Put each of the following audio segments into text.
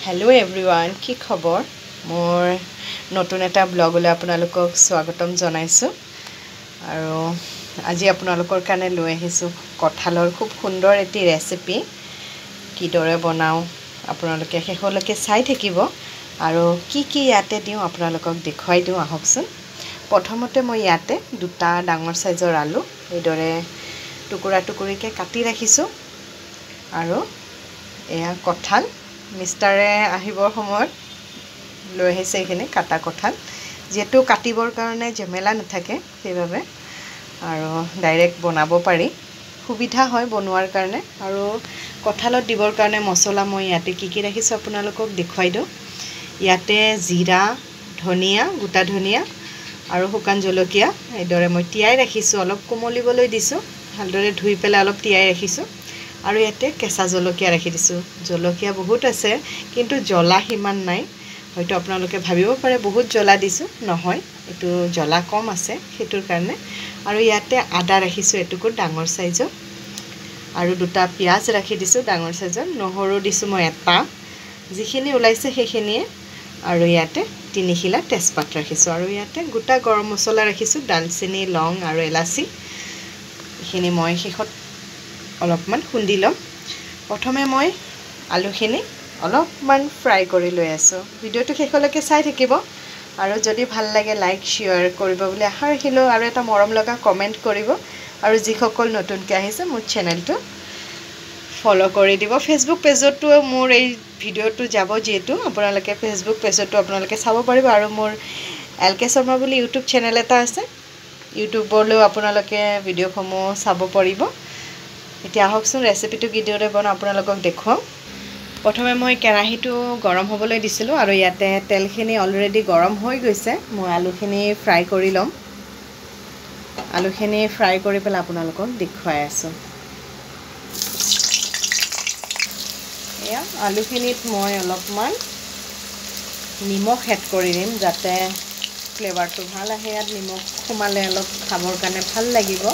Hello' everyone, কি খবৰ? মোৰ নতুন এটা ব্লগলৈ আপোনালোকক স্বাগতম জনাইছোঁ। আৰু আজি আপোনালোকৰ কাৰণে লৈ আহিছোঁ কঁঠালৰ খুব সুন্দৰ এটি ৰেচিপি। কিদৰে বনাওঁ আপোনালোকে শেষলৈকে চাই থাকিব আৰু কি কি ইয়াতে দিওঁ আপোনালোকক দেখুৱাই দিওঁ আহকচোন। প্ৰথমতে মই ইয়াতে দুটা ডাঙৰ চাইজৰ আলু এইদৰে টুকুৰা টুকুৰিকৈ কাটি ৰাখিছোঁ। আৰু এয়া কঁঠাল, মিষ্টাৰে আহিবৰ সময়ত লৈ আহিছে এইখিনি কাটা কঁঠাল। যিহেতু কাটিবৰ কাৰণে ঝেমেলা নাথাকে সেইবাবে আৰু ডাইৰেক্ট বনাব পাৰি, সুবিধা হয় বনোৱাৰ কাৰণে। আৰু কঁঠালত দিবৰ কাৰণে মছলা মই ইয়াতে কি কি ৰাখিছোঁ আপোনালোকক দেখুৱাই দিওঁ। ইয়াতে জিৰা, ধনিয়া, গোটা ধনিয়া আৰু শুকান জলকীয়া এইদৰে মই তিয়াই ৰাখিছোঁ, অলপ কোমলিবলৈ দিছোঁ, ভালদৰে ধুই পেলাই অলপ তিয়াই ৰাখিছোঁ। আৰু ইয়াতে কেঁচা জলকীয়া ৰাখি দিছোঁ। জলকীয়া বহুত আছে কিন্তু জ্বলা সিমান নাই, হয়তো আপোনালোকে ভাবিব পাৰে বহুত জ্বলা দিছোঁ, নহয়, এইটো জ্বলা কম আছে সেইটোৰ কাৰণে। আৰু ইয়াতে আদা ৰাখিছোঁ এটুকুৰ ডাঙৰ চাইজৰ, আৰু দুটা পিঁয়াজ ৰাখি দিছোঁ ডাঙৰ চাইজৰ, নহৰু দিছোঁ মই এটা, যিখিনি ওলাইছে সেইখিনিয়ে। আৰু ইয়াতে তিনিখিলা তেজপাত ৰাখিছোঁ। আৰু ইয়াতে গোটা গৰম মছলা ৰাখিছোঁ, ডালচেনি, লং আৰু এলাচি। এইখিনি মই শেষত অলপমান খুন্দি ল'ম। প্ৰথমে মই আলুখিনি অলপমান ফ্ৰাই কৰি লৈ আছোঁ। ভিডিঅ'টো শেষলৈকে চাই থাকিব আৰু যদি ভাল লাগে লাইক শ্বেয়াৰ কৰিব বুলি আশা ৰাখিলোঁ, আৰু এটা মৰম লগা কমেণ্ট কৰিব। আৰু যিসকল নতুনকৈ আহিছে মোৰ চেনেলটো ফ'ল' কৰি দিব। ফেচবুক পেজতো মোৰ এই ভিডিঅ'টো যাব, যিহেতু আপোনালোকে ফেচবুক পেজতো আপোনালোকে চাব পাৰিব। আৰু মোৰ এল কে শৰ্মা বুলি ইউটিউব চেনেল এটা আছে, ইউটিউবলৈও আপোনালোকে ভিডিঅ'সমূহ চাব পাৰিব। এতিয়া আহকচোন ৰেচিপিটো কিদৰে বনাওঁ আপোনালোকক দেখুৱাওঁ। প্ৰথমে মই কেৰাহীটো গৰম হ'বলৈ দিছিলোঁ আৰু ইয়াতে তেলখিনি অলৰেডি গৰম হৈ গৈছে। মই আলুখিনি ফ্ৰাই কৰি ল'ম। আলুখিনি ফ্ৰাই কৰি পেলাই আপোনালোকক দেখুৱাই আছোঁ। এয়া আলুখিনিত মই অলপমান নিমখ এড কৰি দিম যাতে ফ্লেভাৰটো ভাল আহে। ইয়াত নিমখ সোমালে অলপ খাবৰ কাৰণে ভাল লাগিব।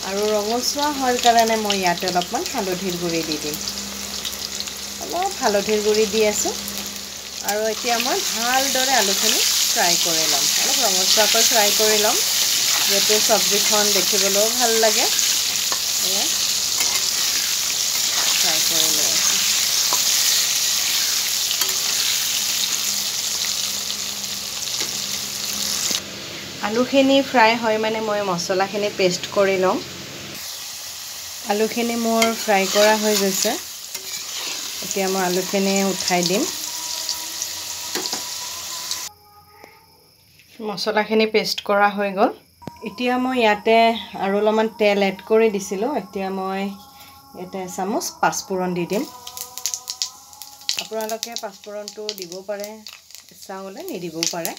আৰু ৰঙচুৱা হোৱাৰ কাৰণে মই ইয়াতে অলপমান হালধিৰ গুড়ি দি দিম। অলপ হালধিৰ গুড়ি দি আছোঁ। আৰু এতিয়া মই ভালদৰে আলুখিনি ফ্ৰাই কৰি ল'ম, অলপ ৰঙচুৱাকৈ ফ্ৰাই কৰি ল'ম, যিহেতু চব্জিখন দেখিবলৈও ভাল লাগে। এয়া ফ্ৰাই কৰি লৈ আছোঁ। আলুখিনি ফ্ৰাই হয় মানে মই মছলাখিনি পেষ্ট কৰি ল'ম। আলুখিনি মোৰ ফ্ৰাই কৰা হৈ গৈছে। এতিয়া মই আলুখিনি উঠাই দিম। মছলাখিনি পেষ্ট কৰা হৈ গ'ল। এতিয়া মই ইয়াতে আৰু অলপমান তেল এড কৰি দিছিলোঁ। এতিয়া মই ইয়াতে এচামুচ পাঁচফোৰণ দি দিম। আপোনালোকে পাঁচফোৰণটো দিব পাৰে, ইচ্ছা হ'লে নিদিবও পাৰে।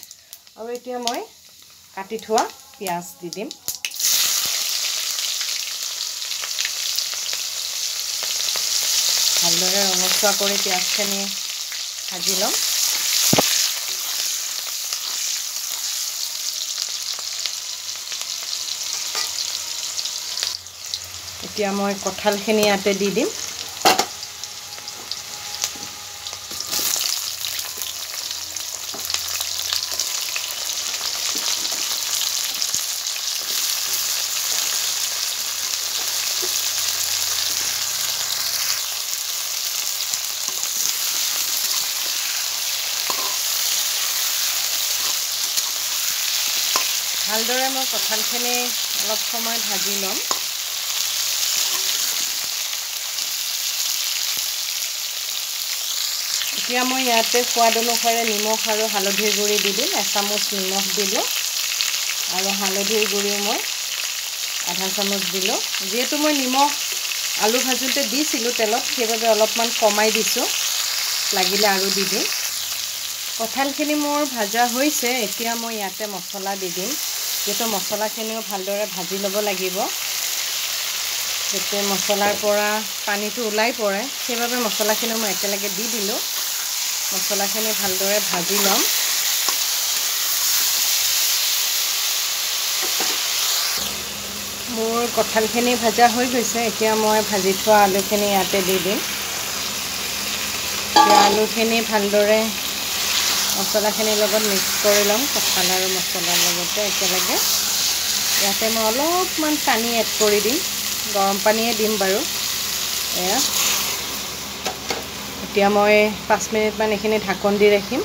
আৰু এতিয়া মই কাটি থোৱা পিঁয়াজ দি দিম। ভালদৰে ৰঙচুৱা কৰি পিঁয়াজখিনি ভাজি ল'ম। এতিয়া মই কঁঠালখিনি ইয়াতে দি দিম। ভালদৰে মই কঁঠালখিনি অলপ সময় ভাজি ল'ম। এতিয়া মই ইয়াতে সোৱাদ অনুসাৰে নিমখ আৰু হালধিৰ গুড়ি দি দিম। এচামুচ নিমখ দিলোঁ আৰু হালধিৰ গুড়িও মই আধা চামুচ দিলোঁ। যিহেতু মই নিমখ আলু ভাজোঁতে দিছিলোঁ তেলত, সেইবাবে অলপমান কমাই দিছোঁ, লাগিলে আৰু দি দিম। কঁঠালখিনি মোৰ ভাজা হৈছে। এতিয়া মই ইয়াতে মছলা দি দিম। যিহেতু মছলাখিনিও ভালদৰে ভাজি ল'ব লাগিব যাতে মছলাৰ পৰা পানীটো ওলাই পৰে, সেইবাবে মছলাখিনিও মই একেলগে দি দিলোঁ। মছলাখিনি ভালদৰে ভাজি ল'ম। মোৰ কঁঠালখিনি ভাজা হৈ গৈছে। এতিয়া মই ভাজি থোৱা আলুখিনি ইয়াতে দি দিম। এতিয়া আলুখিনি ভালদৰে মছলাখিনিৰ লগত মিক্স কৰি ল'ম, কঁঠাল আৰু মছলাৰ লগতে একেলগে। ইয়াতে মই অলপমান পানী এড কৰি দিম, গৰম পানীয়ে দিম বাৰু। এয়া এতিয়া মই 5 মিনিটমান এইখিনি ঢাকন দি ৰাখিম।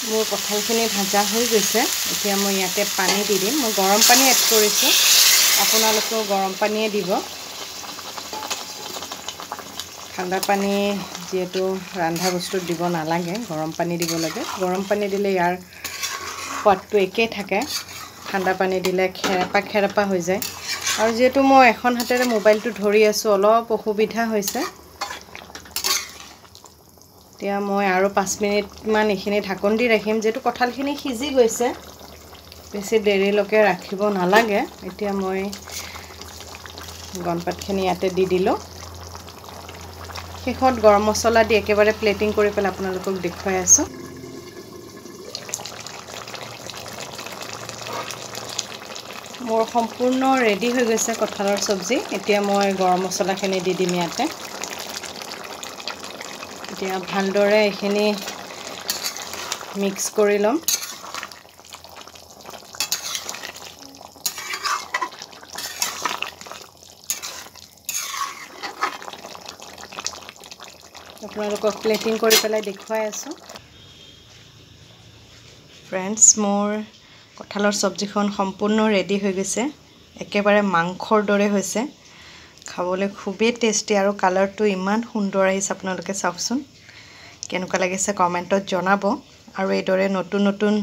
মোৰ কঁঠালখিনি ভাজা হৈ গৈছে। এতিয়া মই ইয়াতে পানী দি দিম। মই গৰম পানী এড কৰিছোঁ, আপোনালোকেও গৰম পানীয়ে দিব। ঠাণ্ডা পানী যিহেতু ৰন্ধা বস্তুত দিব নালাগে, গৰম পানী দিব লাগে। গৰম পানী দিলে ইয়াৰ সোৱাদটো একেই থাকে, ঠাণ্ডা পানী দিলে খেৰেপা খেৰেপা হৈ যায়। আৰু যিহেতু মই এখন হাতেৰে মোবাইলটো ধৰি আছোঁ, অলপ অসুবিধা হৈছে। এতিয়া মই আৰু 5 মিনিটমান এইখিনি ঢাকন দি ৰাখিম। যিহেতু কঁঠালখিনি সিজি গৈছে, বেছি দেৰিলৈকে ৰাখিব নালাগে। এতিয়া মই গনপাতখিনি ইয়াতে দি দিলোঁ। শেষত গৰম মছলা দি একেবাৰে প্লেটিং কৰি পেলাই আপোনালোকক দেখুৱাই আছোঁ। মোৰ সম্পূৰ্ণ ৰেডি হৈ গৈছে কঁঠালৰ চব্জি। এতিয়া মই গৰম মছলাখিনি দি দিম ইয়াতে। এতিয়া ভালদৰে এইখিনি মিক্স কৰি ল'ম। আপোনালোকক প্লেটিং কৰি পেলাই দেখুৱাই আছোঁ। ফ্ৰেণ্ডছ, মোৰ কঁঠালৰ চব্জিখন সম্পূৰ্ণ ৰেডি হৈ গৈছে। একেবাৰে মাংসৰ দৰে হৈছে, খাবলৈ খুবেই টেষ্টি আৰু কালাৰটো ইমান সুন্দৰ আহিছে। আপোনালোকে চাওকচোন কেনেকুৱা লাগিছে, কমেণ্টত জনাব। আৰু এইদৰে নতুন নতুন